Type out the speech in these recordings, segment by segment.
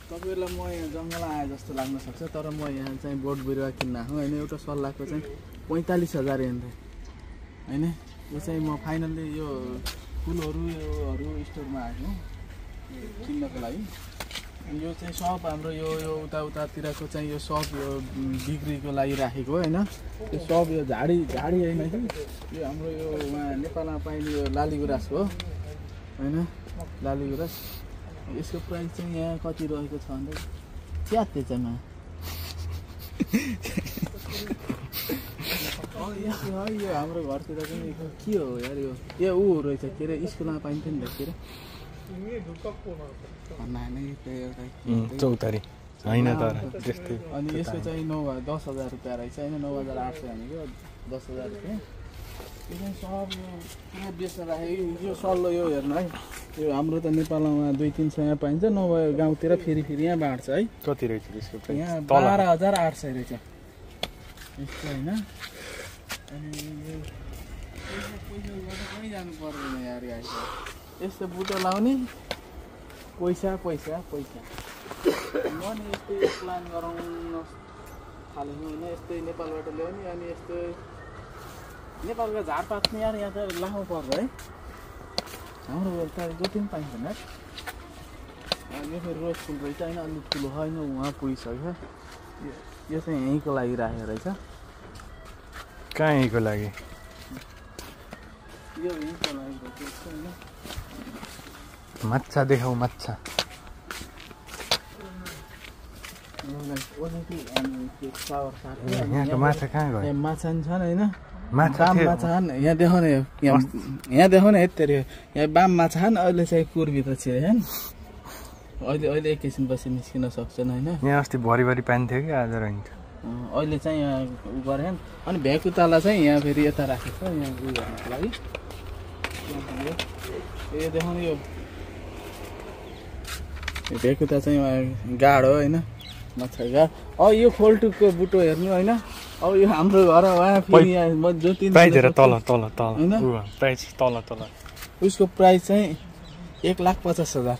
तपाईहरुलाई म यहाँ जंगल आए जस्तो लाग्न सक्छ तर म यहाँ चाहिँ बोट बिरुवा किन्न आएको हैन एउटा सल्लाहको चाहिँ 45,000 हैन हैन यो चाहिँ म फाइनली यो फुलहरु योहरु स्टोरमा आएको किन्नको लागि यो चाहिँ सब हाम्रो यो उतातिरको चाहिँ यो सब यो बिक्रीको लागि राखेको हैन यो सब यो झाडी हैन कि यो हाम्रो यो वहाँ नेपालमा पाइने यो लालीगुराँस हो हैन लालीगुराँस यसको प्राइस चाहिँ यहाँ कति रहेको छ भन्दा च्यात्ते चाहिँ मा यो हाम्रो घरतिर पनि के हो यार यो ऊ रहेछ के रे स्कुलमा पाइन्थ्यो नि त के रे चौतारी हैन तर त्यस्तै अनि यसको चाहिँ 10,000 रुपैयाँ रहेछ हैन 9,800 भनेको 10,000 रुपैयाँ यो चाहिँ सब यो पुरा बेच्न राखेको यो सल्लो यो हेर्नु है यो हाम्रो त नेपालमा 2-300 पाइन्छ नभए गाउँतिर फेरि यहाँ बाँड्छ है कति रहेछ त्यसको प्राइस यहाँ 12,800 रहेछ यस्तो हैन अनि यो पैसा गर्न कहीँ जानु पर्दैन यार गाइस यस्तो बुटो लाउने पैसा म नि यस्तै प्लान गराउन थालेको हैन यस्तै नेपालबाट ल्याउने अनि यस्तो नेपालको झारपात नि यार यहाँ त लामो पर्छ है हाम्रो त जति पनि पाइन्छ नि यो फेरि रोज फुल रहेछ हैन अलि ठुलो हैन उहाँ पुगिसक्यो यो चाहिँ यहीँको लागि राखेको रहेछ कहाँ यहीँको लागि यो यहीँको लागि रहेछ हैन माछा देखाऊ माछा यहाँको माछा कहाँ गयो माछा नि छन् हैन माछा छन् यहाँ देखाउने यहाँ देखाउने हेतेरी यहाँ बाम माछा छन् अहिले चाहिँ कुरभित्र छिरे हैन अहिले एकैछिनपछि निस्किन सक्छन् हैन यहाँ अस्ति भरिभरि पाइन्थ्यो कि आज रहन्छ अहिले चाहिँ यहाँ उ गरे अनि भ्याकुताला चाहिँ यहाँ फेरि यता राखेको छ यहाँ उ गर्नको लागि यो देखाउने यो भ्याकुता चाहिँ गाड हो हैन माछा गाड यो खोल्टुको बुटो हेर्नु हैन अब यो हाम्रो घर वहाँ फेरि यहाँ जो 3 प्राइस हेर तल प्राइस तल उसको प्राइस चाहिँ 1,50,000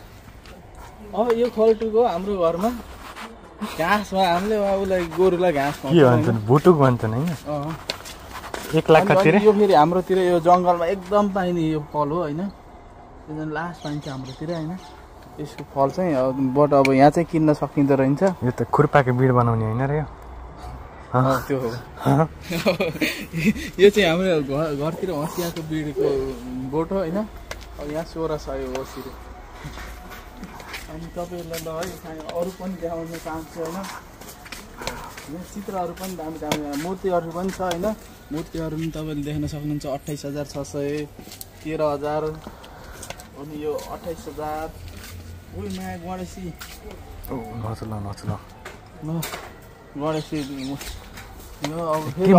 अब यो खोल्टुको हाम्रो घरमा घाँसमा हामीले उसलाई गोरुलाई घाँस के भन्छन् भुटुक भन्छन् हैन 1 लाख कति रे यो फेरि हाम्रोतिर यो जंगलमा एकदम पाइने यो फल हो हैन यो लास्ट पाइन्छ हाम्रोतिर हैन यसको फल चाहिँ बट अब यहाँ चाहिँ किन्न सकिँदो रहेछ यो त खुर्पाको बिड बनाउने हैन रे त्यो हो यो चाहिँ हाम्रो घरतिर हँसियाको बिडको बोट हो हैन अब यहाँ 16 छ यो हँसिरो अनि तपाईहरुलाई ल है अरु पनि देखाउन चाहन्छु हैन यहाँ चित्रहरु पनि दामी मूर्तिहरु पनि छ हैन मूर्तिहरु पनि तपाईले देख्न सक्नुहुन्छ 28,600 13,000 अनि यो 28,000 ओइ माया गणेशी नचल गणेशी यो अब फेरि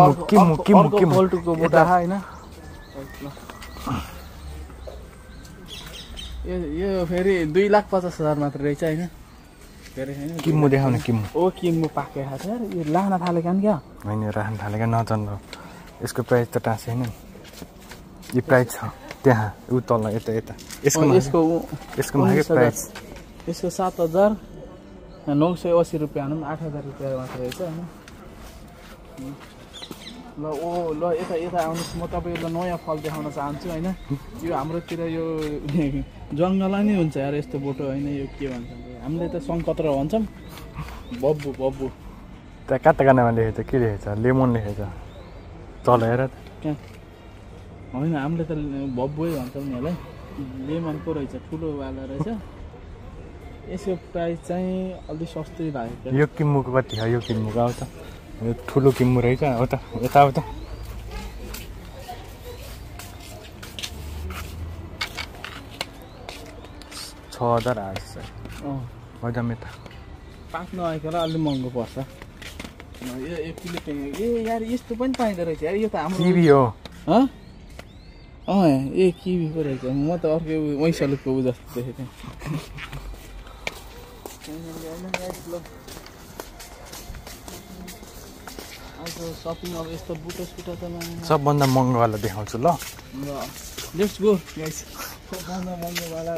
किमु पोल्टुको बोटा हैन यो फेरि 2,50,000 मात्र रहेछ हैन फेरि हैन किमु देखाउने किमु किमु पाके छ यार यो लान थालेका नि क्या हैन राख्न थालेका नचन यसको प्राइस त टाँस हैन यो प्राइस छ त्यहाँ उ तल यता यसको मागे प्राइस यसको 7,980 रुपैयाँ अनि 8,000 रुपैयाँ मात्र रहेछ हैन ल यता आउनुस् म तपाईहरुलाई नयाँ फल देखाउन चाहन्छु हैन यो हाम्रोतिर यो जंगल नै हुन्छ यार यस्तो बोटो हैन यो के भन्छ हामीले त संकत्र भन्छौं बब्बु त काटाकानामा लेखेछ के लेखेछ लेमन लेखेछ तल हेर हैन हामीले त बब्बुै भन्छौं नि होला लेमनको रहेछ ठुलो वाला रहेछ यसको प्राइस चाहिँ अलि सस्तै भएको यो किम्मुको कति हो यो किम्मुको आउ त यो ठुलो किम्मु रहेछ हो त यता आउ त 6,800 हजुर मेता पाक्न आएकोला अलि महँगो पर्छ यो 1 किलो ए यार यस्तो पनि पाइँदो रहेछ यार यो त हाम्रो किवी हो ए किवीको रहेछ म त अर्को वैसलुको उ जस्तो देखेँ शपिङ अब यस्तो बुटो सुटो त सबभन्दा महँगो वाला देखाउँछु ल लेट्स गो गाइस सबभन्दा महँगो वाला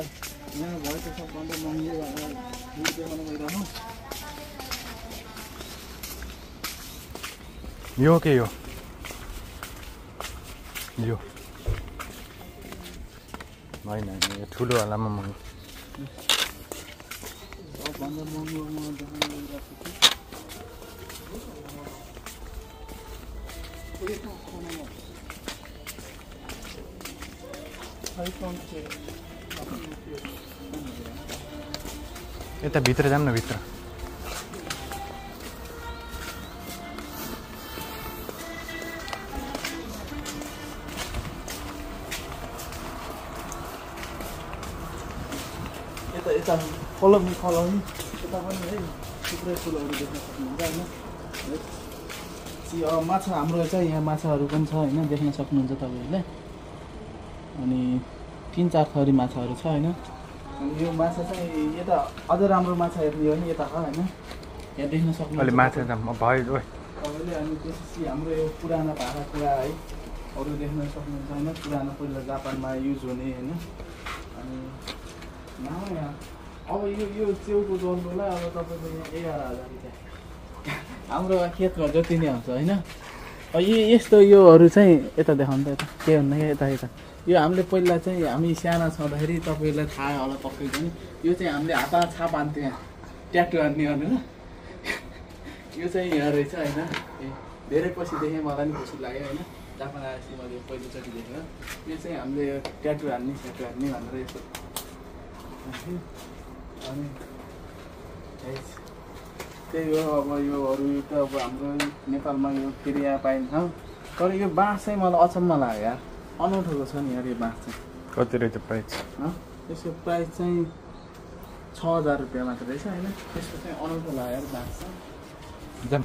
यहाँ भएको सबभन्दा महँगो वाला बुट देखाउनु गइरहनु यो के यो होइन यो ठुलोवालामा महँगो सबभन्दा महँगो म देखाउनु गइरहेको छु यता भित्र जाऊँ न भित्र यता कलमी यता पनि है थुप्रै फुलहरू देख्न सक्नुहुन्छ होइन माछा हाम्रो चाहिँ यहाँ माछाहरू पनि छ होइन देख्न सक्नुहुन्छ तपाईँहरूले अनि 3-4 थरी माछाहरू छ होइन अनि यो माछा चाहिँ यता अझ राम्रो माछा हेर्ने हो भने यता छ होइन यहाँ देख्न सक्नुहुन्छ माछा त भयो तपाईँले अनि त्यसपछि हाम्रो यो पुरानो भाँडाकुँडा है अरू देख्न सक्नुहुन्छ होइन पुरानो पहिला जापानमा युज हुने होइन अनि यहाँ अब यो च्याउको जन्मलाई अब तपाईँको यहाँ 11,000 रुपियाँ हाम्रो खेतमा जति नै आउँछ होइन यस्तो योहरू चाहिँ यता देखाउनु त यता के भन्दा यता यो हामीले पहिला चाहिँ हामी साना छँदाखेरि तपाईँलाई थाहा होला पक्कै पनि यो चाहिँ हामीले हातमा छाप हान्थ्यो यहाँ ट्याटु हान्ने भनेर यो चाहिँ यहाँ रहेछ होइन धेरै पछि देखेँ मलाई पनि खुसी लाग्यो होइन जापान आएपछि मैले पहिलोचोटि देखेँ यो चाहिँ हामीले ट्याटु हान्ने भनेर यस्तो अनि त्यही हो अब योहरू त अब हाम्रो नेपालमा यो फेरि यहाँ पाइन्छ तर यो बाँस चाहिँ मलाई अचम्म लाग्यो यार अनौठोको छ नि यार यो बाँस चाहिँ कति रहेछ प्राइस यसको प्राइस चाहिँ 6,000 रुपियाँ मात्र रहेछ होइन त्यसको चाहिँ अनौठो लाग्यो यार बाँस चाहिँ